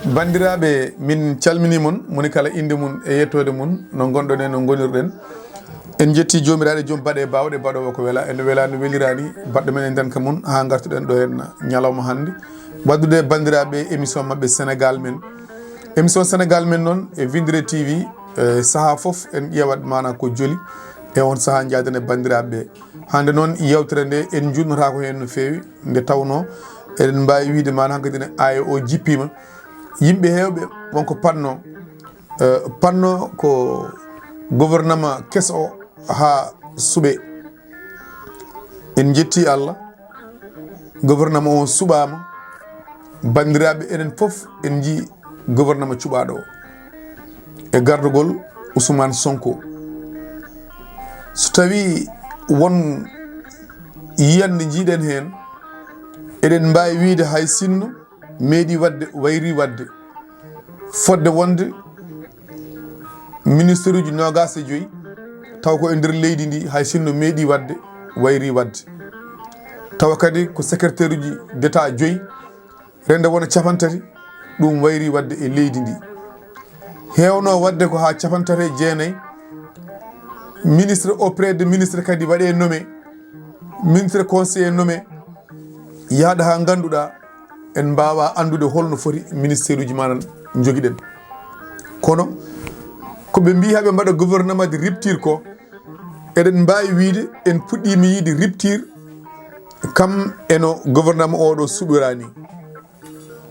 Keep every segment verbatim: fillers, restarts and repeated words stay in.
Banndiraaɓe, min calminii mon, moni kala innde mum e yettoode mum, no ngonɗon e no ngonirɗen. En njettii Joomiraaɗo, joom baɗe baawɗe, baɗoowo ko wela. En wela no weliraani, baɗɗo men e ndenka mum, haa ngartuɗen ɗo heen ñalawma hannde. Waɗdude banndiraaɓe émission maɓɓe Sénégal Men. Émission Sénégal Men noon e Winndere T V, e sahaa fof en ƴeewat maanaa ko joli. E on sahaa njaaden e banndiraaɓe ɓe. Hannde noon yeewtere nde en njuutnotaako heen no feewi, nde tawnoo eɗen mbaawi wiyde maanaa hankadi ne aaya o jippiima. Yimɓe heewɓe won ko panno, eh, panno ko gouvernement keso o haa suɓee. En njettii Allah, gouvernement o suɓaama. Banndiraaɓe, enen fof en njii gouvernement cuɓaaɗo o e gardugol Ousmane Sonko. So tawii won yiyannde njiiɗen heen, eɗen mbaawi wiyde hay sinno meeɗi waɗde, wayri waɗde, fodde wonde ministre uji noogaas e joyi, taw ko e nder leydi ndi, hay sinno meeɗi waɗde, wayri waɗde. Tawa kadi ko secrétaire uji d'État joyi, rende wona capanɗe tati, ɗum wayri waɗde e leydi ndi. Heewno waɗde ko haa capanɗe tati e jeenayi, ministre auprès de ministre kadi waɗe nommé, ministre conseiller nommé, yahda haa ngannduɗaa en mbaawaa anndude holno foti ministère uji manan njogiɗen. Kono ko ɓe mbii haa ɓe mbaɗa gouvernement de rupture ko, eɗen mbaawi wiyde en puɗɗiima yiide rupture kam eno gouvernement oɗo suɓiraa ni.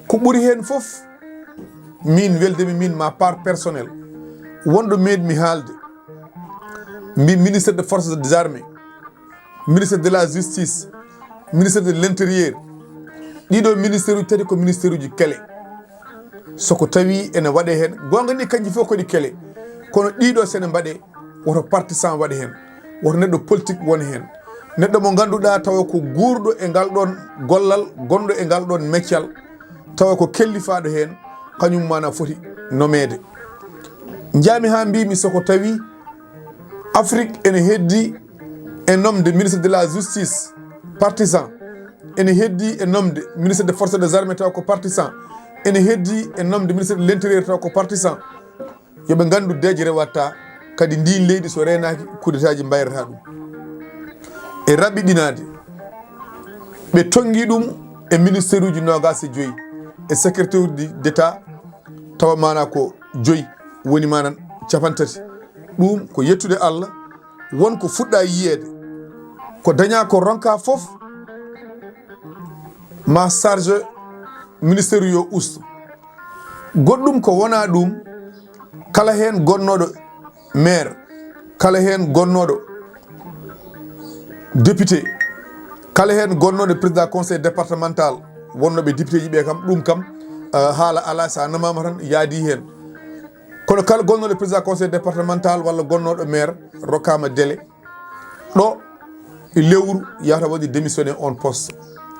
Ko ɓuri heen fof, min weldemi min ma part personnel, wonɗo meeɗmi haalde, mbi ministre de forces des armées, ministre de la justice, ministre de l'intérieur, ɗiɗo ministère uji tati ko ministère uji kele. So ko tawi ene waɗe heen, goonga ni kanji fof ko ɗi kele, kono ɗiɗo sene mbaɗe, woto partisan waɗe heen, woto neɗɗo politique wone heen. Neɗɗo mo ngannduɗaa tawa ko guurɗo e ngal ɗoon gollal, gonɗo e ngal ɗoon meccal, tawa ko kellifaaɗo heen, kañum maanaa foti nomeede. Njaami haa mbiimi so ko tawi Afrique ene heddi e nomde ministre de la justice partisan, ene heddi e nomde ministre de forces des armées tawa ko partisan, ene heddi e nomde ministre de l'intérieur tawa ko partisan. Yo ɓe nganndu deeƴre watta, kadi ndin leydi so reenaaki, kudetaaji mbayrata ɗum. E raɓɓiɗinaade, ɓe tonngi ɗum e ministère uji noogaas e joyi, e secrétaire uji d'État, tawa maanaa ko joyi, woni maanaa capanɗe tati. Ɗum ko yettude Allah, won ko fuɗɗa yiyeede. Ko dañaa ko ronka fof, ma charge ministère yo usto. Goɗɗum ko wona ɗum, kala heen gonnooɗo maire, kala heen gonnooɗo député, kala heen gonnooɗo président conseil départemental, wonnooɓe député ji ɓe kam, ɗum kam, eh, haala alaa, so a namaama tan yaadi heen. Kono kala gonnooɗo président conseil départemental walla gonnooɗo maire, rokkaama délai ɗo e lewru yahata waɗi démissionné on poste.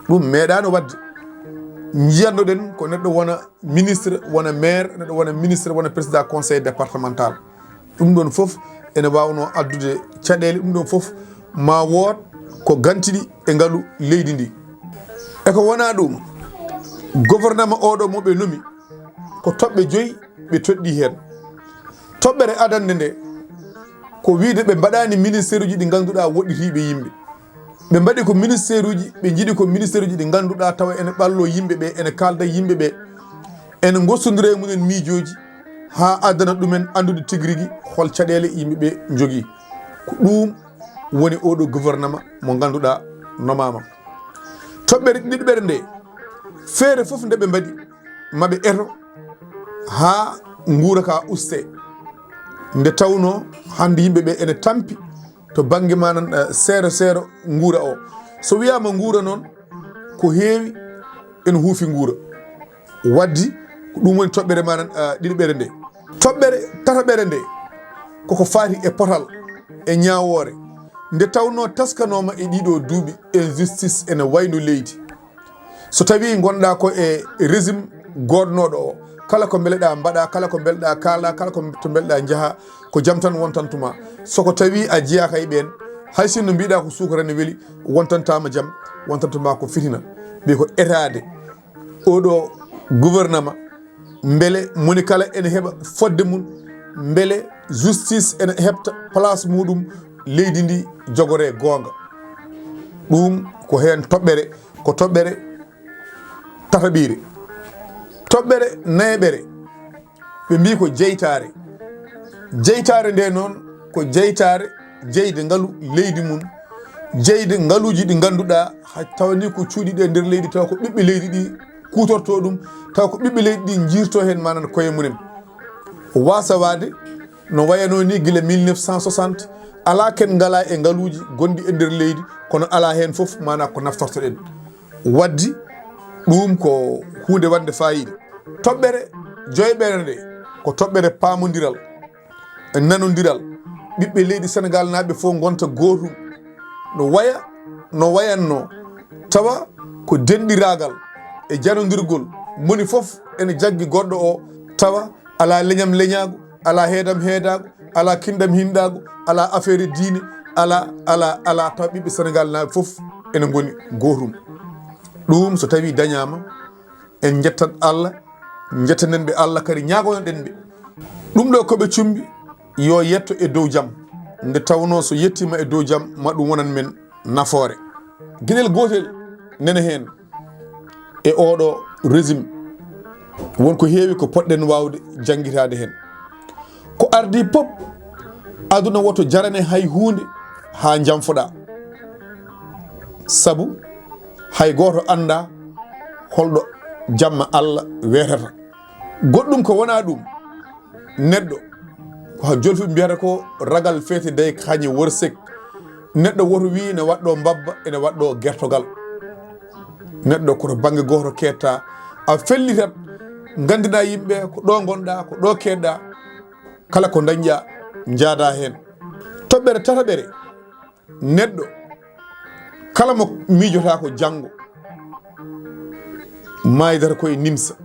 Ɗum meeɗaano waɗde. Njiyannoɗen ko neɗɗo wona ministre, wona maire, neɗɗo wona ministre, wona président conseil départemental. Ɗum ɗoon fof ene waawnoo addude caɗeele, ɗum ɗoon fof ma wood ko gantiɗi e ngalu leydi ndi. E ko wonaa ɗum, gouvernement oɗo mo ɓe nomi, ko toɓɓe joyi ɓe toɗɗii heen. Toɓɓere adannde nde, ko wiyde ɓe mbaɗaani ministère uji ɗi ngannduɗaa woɗɗitiiɓe yimɓe. Ɓe mbaɗi ko ministère uji, ɓe njiɗi ko ministère uji ɗi ngannduɗaa tawa ene ɓalloo yimɓe ɓe, ene kaalda yimɓe ɓe, ene ngostondira e mumen miijooji, haa addana ɗumen anndude tigi rigi hol caɗeele yimɓe ɓe njogii. Ko ɗum woni oɗo gouvernement mo ngannduɗaa nomaama. Toɓɓere ɗiɗɓere nde, feere fof nde ɓe mbaɗi, maɓe eto haa nguura ka uste. Nde tawnoo hannde yimɓe ɓe ene tampi to bannge manan, eh, seeɗa seeɗa nguura o. So wiyaama nguura noon, ko heewi ene huufi nguura. Waddi ko ɗum woni toɓɓere manan, eh, ɗiɗɓere nde. Toɓɓere tataɓere nde, koko faati e potal, e ñaawoore. Nde tawnoo taskanooma e ɗiɗo duuɓi, injustice ene wayno leydi. So tawii ngonɗaa ko e régime goodnooɗo o, kala ko mbeleɗaa mbaɗaa, kala ko mbeleɗaa kaalaa, kala ko to mbeleɗaa njahaa, ko jam tan wontantuma. So ko tawii a jeyaaka e ɓeen, hay sinno mbiɗaa ko suukara ne weli, wontantaama jam, wontantuma ko fitina. Mbiye ko etaade oɗo gouvernement mbele moni kala ene heɓa fodde mum, mbele justice ene heɓta place muɗum, leydi ndi jogoree goonga. Ɗum ko heen toɓɓere, ko toɓɓere tataɓiire. Toɓɓere nayaɓere, ɓe mbii ko jeytaare. Jeytaare nde noon ko jeytaare jeyde ngalu leydi mum, jeyde ngaluuji ɗi ngannduɗaa hay tawa ni ko cuuɗiiɗi e nder leydi, tawa ko ɓiɓɓe leydi ɗi kuutortoo ɗum, tawa ko ɓiɓɓe leydi ɗi njiirtoo heen maanaam koye mumen. Waasawaade no wayanoo ni gila mille neuf cent soixante, alaa ken ngalaa e ngaluuji gonɗi e nder leydi, kono alaa heen fof maanaa ko naftortoɗen. Waddi ɗum ko huunde waɗnde faayiida. Toɓɓere joyɓere nde ko toɓɓere paamondiral, e nanondiral ɓiɓɓe leydi Senegaal naaɓe fof ngonta gootum, no waya no wayatnoo, tawa ko denɗiraagal e janondirgol, moni fof ene jaggi goɗɗo o, tawa alaa leñam leñaagu, alaa heedam heedaagu, alaa kinɗam hinɗaagu, alaa affaire diine, alaa alaa alaa, tawa ɓiɓɓe Senegaal naaɓe fof ene ngoni gootum. Ɗum so tawii dañaama, en njettat Allah, njettanen ɓe Allah, kadi ñaagonoɗen ɓe. Ɗum ɗo ko ɓe cumbi, yo yetto e dow jam. Nde tawnoo so yettiima e dow jam, ma ɗum wonan men nafoore. Geɗel gootel nene heen e ooɗo régime, won ko heewi ko potɗen waawde janngitaade heen. Ko ardii pop, aduna woto jarane hay huunde haa njanfoɗaa. Sabu hay gooto anndaa holɗo jamma Allah weetata. Goɗɗum ko wonaa ɗum, neɗɗo, ko jolfuɓe mbiyata ko ragal feete day kañe worsek. Neɗɗo woto wii ne waɗɗo mbabba, ene waɗɗo gertogal. Neɗɗo koto bannge gooto keedtaa, a fellitat, nganndinaa yimɓe ko ɗo ngonɗaa, ko ɗo keedɗaa, kala ko dañɗaa, njaadaa heen. Toɓɓere tataɓere, neɗɗo kala mo miijotaako janngo, maayidata ko e nimsa.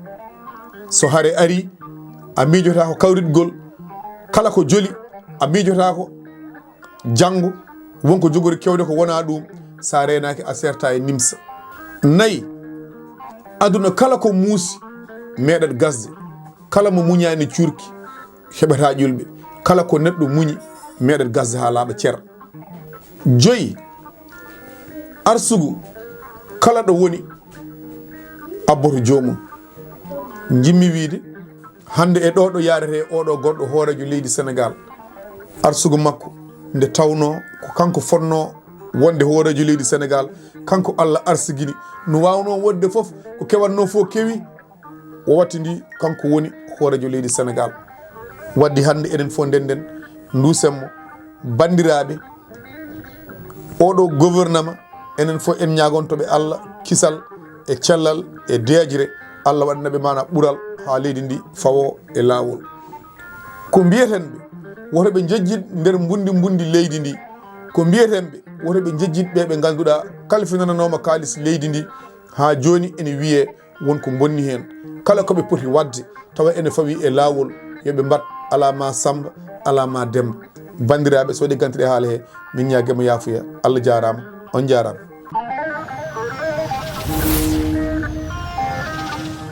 So hare arii, a miijotaako kawritgol, kala ko joli, a miijotaako janngo, won ko jogori kewde ko wonaa ɗum, so a reenaaki a seertaa e nimsa. Nayi, aduna kala ko muusi, meeɗat gasde. Kala mo muñaani cuurki, heɓataa ƴulɓe. Kala ko neɗɗo muñi, meeɗat gasde haa laaɓa cer. Joyi, arsugu kala ɗo woni, abboto joomum. Njimmi wiide, hannde e ɗo ɗo yaarete oɗo gorɗo hooreejo leydi Senegaal, arsugu makko nde tawnoo ko kanko fotnoo wonde hooreejo leydi Senegaal, kanko Allah arsigini, no waawnoo wonde fof, ko kewatnoo fof kewi, o wattindi kanko woni hooreejo leydi Senegaal. Waddi hannde enen fof ndennden, nduusen mo. Banndiraaɓe, oɗo gouvernement, enen fof en ñaagonto ɓe Allah kisal e cellal e deeƴre, Allah waɗana ɓe maana ɓural haa leydi ndi fawo e laawol. Ko mbiyeten ɓe, woto ɓe njejjit nder mbundi mbundi leydi ndi. Ko mbiyeten ɓe, woto ɓe njejjit ɓe ɓe ngannduɗaa kalfinananooma kaalis leydi ndi, haa jooni ene wiyee won ko bonni heen. Kala ko ɓe poti waɗde, tawa ene fawii e laawol, yo ɓe mbaɗ alaa ma Sammba, alaa ma Demmba. Banndiraaɓe, so waɗi gante ɗe haala he, min ñaagii mo yaafuya. Allah jaaraama, on jaaraama.